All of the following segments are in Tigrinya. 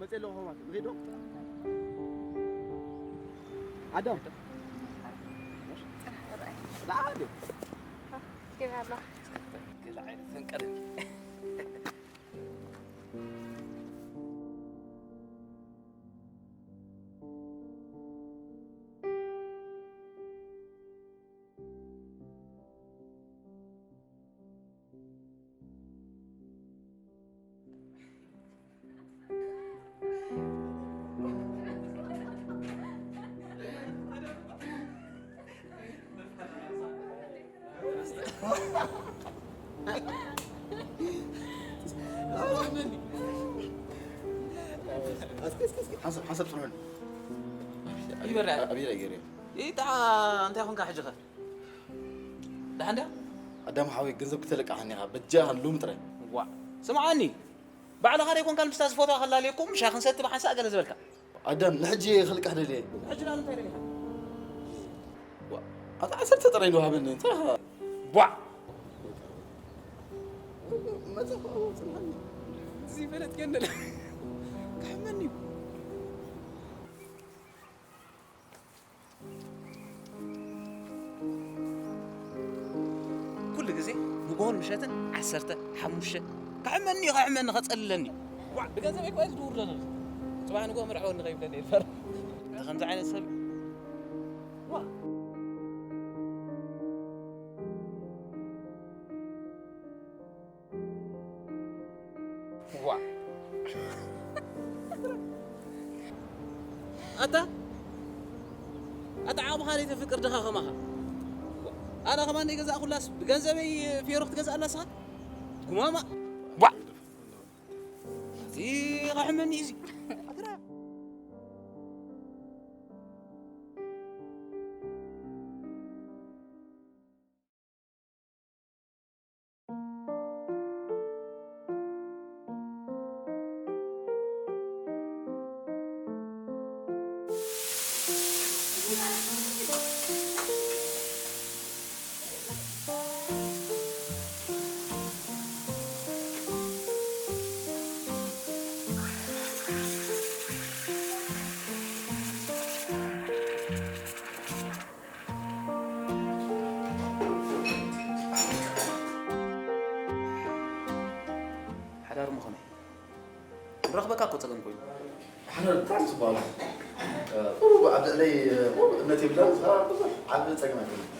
መፅእ ኣለኹ ማለት እዩ። ንኸይድ ዶ? ኣዳም። ላዓል። ገዛ ኣሎ። ገዛ ዓይነት ፈንቀል። እስኪ፣ እስኪ፣ እስኪ፣ ሓንሳብ፣ ሓንሳብ ጽንሑኒ። ይበርያ። ኣቢላ ይገርያ። ይጣ፣ እንታይ ኾንካ ሕጂ ኸ? ደሓን ድያ? ኣዳም ሓወይ፣ ገንዘብ ክተለቃሓኒ ኢኻ፣ በጃኻ ሎሚ ጥራይ። ዋ፣ ስምዓኒ፣ ባዕልኻ ደይኮንካ ምስታ ዝፈትዋ ከላልየኩም፣ ሻሂ ክንሰቲ ብሓንሳእ ገለ ዝበልካ? ኣዳም፣ ንሕጂ ክልቃሕ ደልየ። ሕጂ ናብ ምንታይ ደሊኻ? ዋ፣ ኣታ ዓሰርተ ጥራይ ንውሃበኒ፣ እንታይ ኢኻ? ቧዕ! መጻ እኮ ጽንሓኒ። እዚ ፈለጥ ገንደል። ክሕመኒ እዩ። ኩሉ ግዜ ንግሆን ምሸትን ዓሰርተ ሓሙሽተ ክሕመኒ እዩ፣ ክሕመኒ፣ ከጸልለኒ። ዋ፣ ብገንዘበይ እኮ እየ ዝድውር ዘሎ። ጽባሕ ንግሆ ምርዓወኒ ከይብለኒ እየ ዝፈርሕ። ከምዚ ዓይነት ሰብ። ዋ። ዋ። ኣታ፣ ኣታ ዓቕምኻ ዘይተፍቅር ድኻ ከማኻ። ኣነ ከማን ዘይገዛእኩላስ ብገንዘበይ ፌሮ ክትገዝኣላ ንስኻ? ጉማማ። ዋ። እዚ ኸሕመኒ እዚ። ሓዳር ምኾነ። ንረኽበካ እኮ ጸገም ኮይኑ። ሓዳር ብጣዕሚ ጽቡቕ ኣሎ። ቁሩብ ኣብ ልዕለይ ቁሩብ እምነት የብላን፣ ንስኻ ብዙሕ ዓቢ ጸገም ኣይኮነን።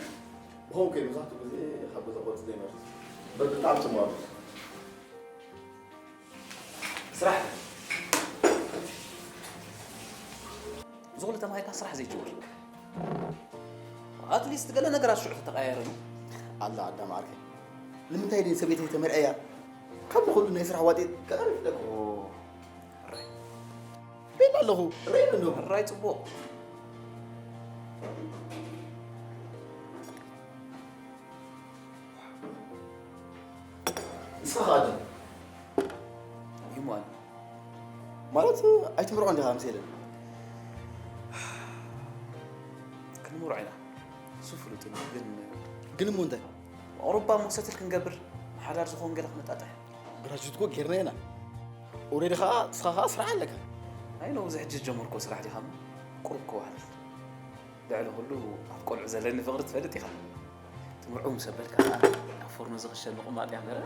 ብኸምኡ ከይኑ መብዛሕትኡ ግዜ ካብ ገዛ ክወጽእ ዘይመርጽ። ብ-፣ ብጣዕሚ ጽቡቕ ኣሎ። ስራሕ። እዚ ኩሉ ተማሂርካ ስራሕ ዘይትጅምር? ኣትሊስት ገለ ነገራት ሽዑ ተተቐያየረ ነው። ኣላ ኣዳም ዓርከይ፣ ንምንታይ ድን ሰበይተይ ተመርዕያ? ካብ ንኹሉ ናይ ስራሕ ዋጤት ገለ ይፍለጥ። ኦ፣ ራይ። ቤት ኣለኹ፣ ራይ እንዶ። ራይ ጽቡቕ። ንስኻ ኸኣ ኣዳም? ይሙኣል። ማለት ኣይትምርዖ እንዲኻ ምስ ኤለን? ክንምርዖ ኢና። እሱ ፍሉጥ እዩ፣ ግን ግን እሞ እንታይ? ኣውሮፓ እሞ ሰትል ክንገብር፣ ንሓዳር ዝኸውን ገለ ክነጣጥሕ። ግራጁዌት እኮ ጌርና ኢና። ኦሬዲ ኸኣ ንስኻ ኸኣ ስራሕ ኣለካ። ኣይ ኖ፣ እዚ ሕጂ ዝጀመርኮ ስራሕ ዲኻ እሞ ቁሩብ ከዋህልል። ልዕሊ ኩሉ ኣብ ቆልዑ ዘለኒ ፍቕሪ ትፈልጥ ኢኻ። ትምርዕው ምስ ኣበልካ ኣብ ፎርኖ ዝኽሸን ምቕማጥ እያ እምበር።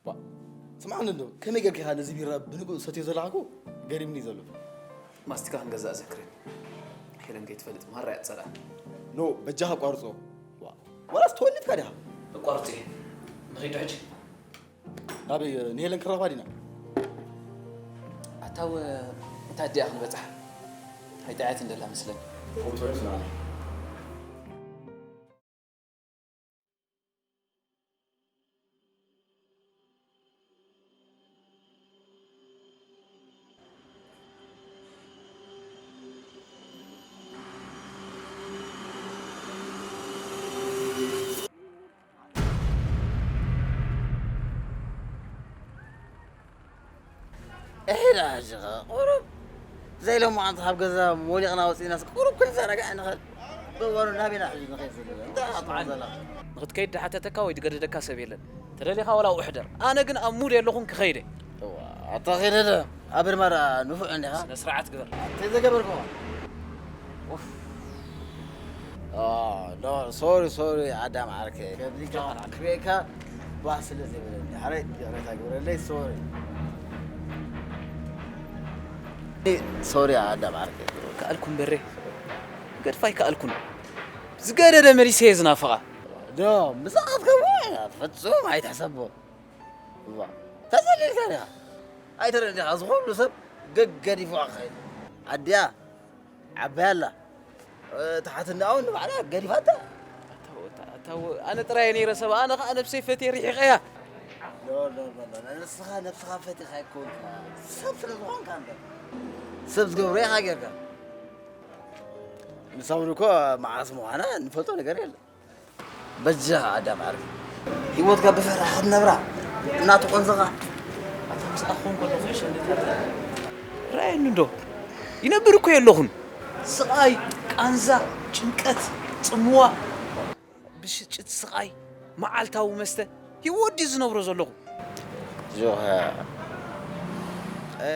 ባ፣ ስምዓኒ እንዶ፣ ከመይ ጌርካ ኢኻ ነዚ ቢራ ብንግኡ ሰትዮ ዘለኻ እኮ ገሪምኒ ዘሎ። ማስቲካ ክንገዝእ ዘክረኒ። ሄለን ከይትፈልጥ ማራ እያ ትጸልኣኒ። ኖ፣ በጃኻ ኣቋርጾ። ዋ፣ ዋላስ ተወሊድካ ዲኻ? ኣቋርጽ እየ። ንኺድ ሕጂ። ናበይ? ንሄለን ክራኸባ ዲና? ኣታው እንታይ ኣዲኣ ክንበጽሓ? ኣይጠዓትን ደላ መስለኒ። ፎቶ ስምዓኒ። እሄዳ ሕጂ ኸ ቁሩብ ዘይሎማዓንቲ ካብ ገዛ ሞሊቕና ወፂእናስ ቁሩብ ክንዘናጋዕ ንኽእል። ወሩ ናበይ ኢና ሕጂ ንኸይድ ዘለና? እንታይ ኣትብሎ ዘለኻ? ንኽትከይድ ዝሓተተካ ወይ ዝገደደካ ሰብ የለን። ተደሊኻ ዋላ ኣብኡ ሕደር። ኣነ ግን ኣብ ሙድ የለኹን ክኸይደ። እዋ፣ ኣታ ኸይደ ዶ? ኣብ በርማራ ንፉዕ እንዲኻ? ስነ ስርዓት ግበር። እንታይ ዘገበርኩ? ኡፍ። ኦ፣ ኖ፣ ሶሪ፣ ሶሪ፣ ኣዳም ዓርከይ። ከብሊካ ክሬካ ባህ ስለ ዘይበለኒ። ሓራይ ይቕሬታ ግበረለይ፣ ሶሪ። ሶሪ፣ ኣዳም ዓርከይ። ከኣልኩ እምበሬ፣ ገድፋ ኣይከኣልኩን። ዝገደደ መሊሰ እየ ዝናፍቓ። ዶ፣ ምሳኻ ክትከብሮ ፍጹም ኣይትሕሰቦ። እዋ፣ ተዘሊልካ ዲኻ? ኣይተረድኻ፣ እዚ ኩሉ ሰብ ገገዲፉ ኣኻይዱ። ኣዲኣ ዓባይ ኣላ። እ፣ ተሓት እንዳኣውን ንባዕላ ገዲፋታ። ኣታው፣ ኣታ-፣ ኣታው፣ ኣነ ጥራይ ነይረ ሰብ፣ ኣነ ኸኣ ነብሰይ ፈትየ ርሒቐያ። ሎ፣ ሎ፣ ሎ፣ ሎ፣ ንስኻ ነብስኻ ፈቲኻ ኣይኮንካ፣ ሰብ ስለ ዝኾንካ እምበር። ሰብ ዝገብሮ ኢኻ ጌርካ። ንሰብ እኮ መዓስ ምዃና ንፈልጦ ነገር የለን። በጃኻ ኣዳም ዓርከይ፣ ህይወትካ ብፍቕሪ ክትነብራ እናተቖንዘኻ። ኣታ ምስኣ ክኾን ከሎ ፍሕሸ እንዴት ኣለ? ርኣየኒ እንዶ፣ ይነብር እኮ የለኹን። ስቓይ፣ ቃንዛ፣ ጭንቀት፣ ጽምዋ፣ ብሽጭት ስቓይ፣ መዓልታዊ መስተ፣ ህይወት ድዩ ዝነብሮ ዘለኹ? ጆሃ። እ።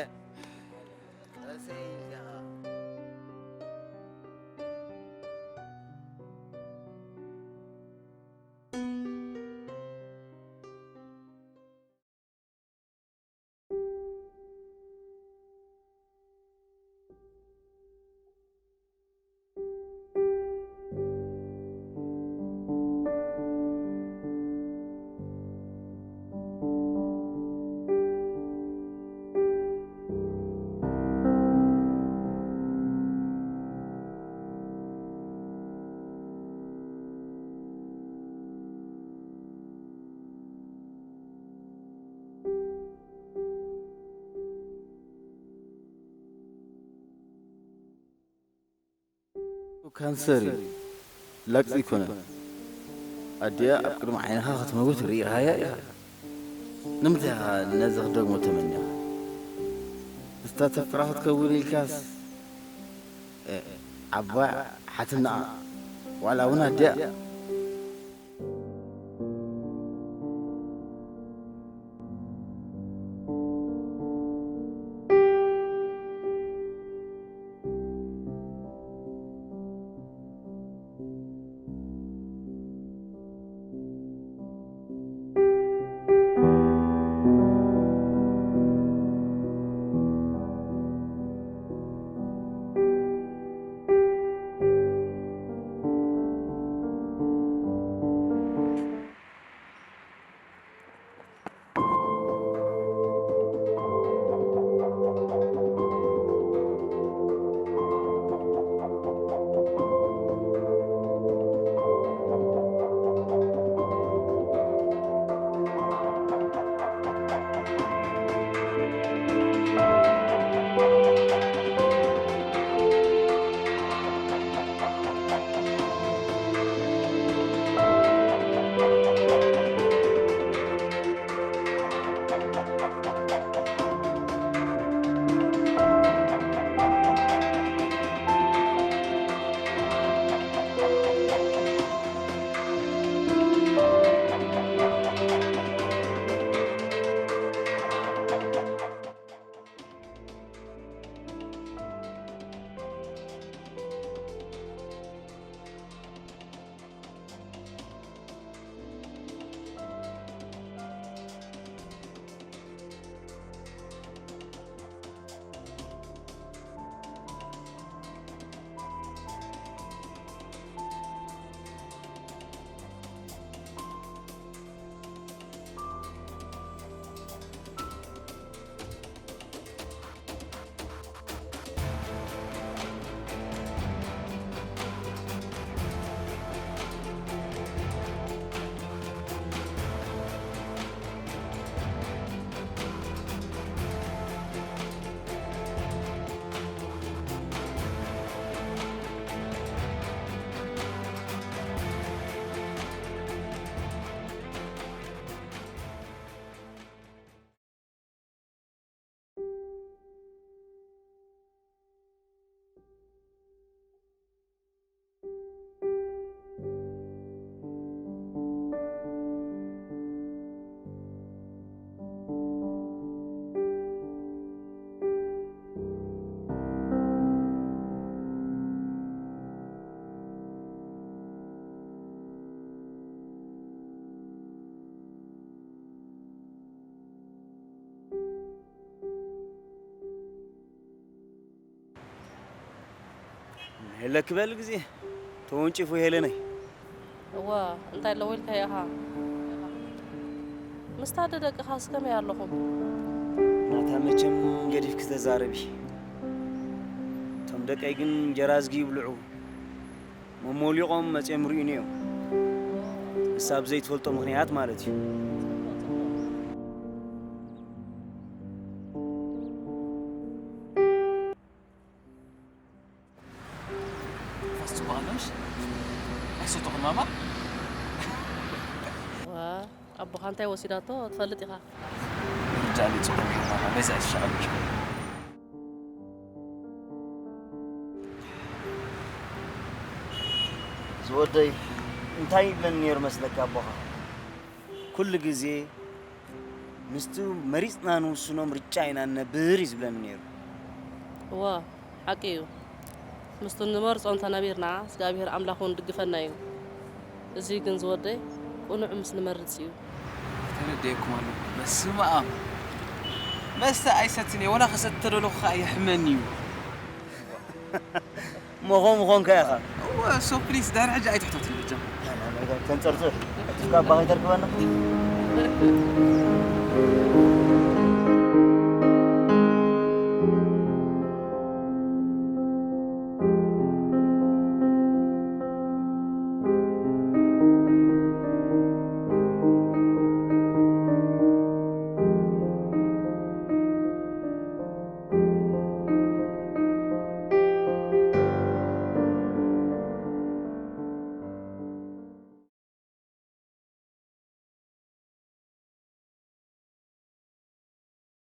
ካንሰር እዩ፣ ላግጺ ኣይኮነን። ኣዲኣ ኣብ ቅድሚ ዓይንኻ ክትመውት ርኢኻያ ኢኻ። ንምንታይ ኢኻ ነዚ ክትደግሞ ተመኒኻ? ምስታ ተፍቅራ ክትከውን ኢልካስ፣ እ፣ ዓባይ ሓትነኣ፣ ዋላ እውን ኣዲኣ። ለክበል ግዜ ተወንጪፉ ሄለነይ። እዋ፣ እንታይ ኣለዎ ኢልካዮ ኢኻ? ምስታ ኣደ ደቅኻስ ከመይ ኣለኹም? ናታ መቸም ገዲፍኪ ተዛረቢ። እቶም ደቀይ ግን እንጀራ ዝጊ ይብልዑ። መሞሊቖም መጺኦም ርእዩኒ እዮም። ንሳ ብዘይትፈልጦ ምኽንያት ማለት እዩ። ፋስ ጽቡቕ ኣለሽ? ኣይሰተኹን ማማ? ዋ፣ ኣቦኻ እንታይ ወሲዳቶ ትፈልጥ ኢኻ? ርዳእኒ ጽቡቕ ማማ፣ በዛ ይሻቐልሽ። ዝወደይ እንታይ ይብለኒ ነይሩ መስለካ ኣቦኻ? ኩሉ ግዜ ምስቲ መሪጽና ንውስኖ ምርጫ ኢና ንነብር እዩ ዝብለኒ ነይሩ። እዋ፣ ሓቂ እዩ። ምስቱ ንመርጾ እንተነቢርና እግዚኣብሔር ኣምላኽ እውን ድግፈና እዩ። እዚ ግን ዝወደይ ቅኑዕ ምስ ንመርጽ እዩ። ተረዲኤኩም ኣሎ። በስመ ኣብ። መስተ ኣይሰትን እየ፣ ወላ ክሰቲ ተደለኹ ከኣ የሕመኒ እዩ። እሞ ከምኡ ምኾንካ ኢኻ። እወ፣ so please፣ ዳር ሕጂ ኣይትሕተቱኒ በጃ። ተንጸርጽር። ኣቲፍካ ኣባኻ ይተርክበና።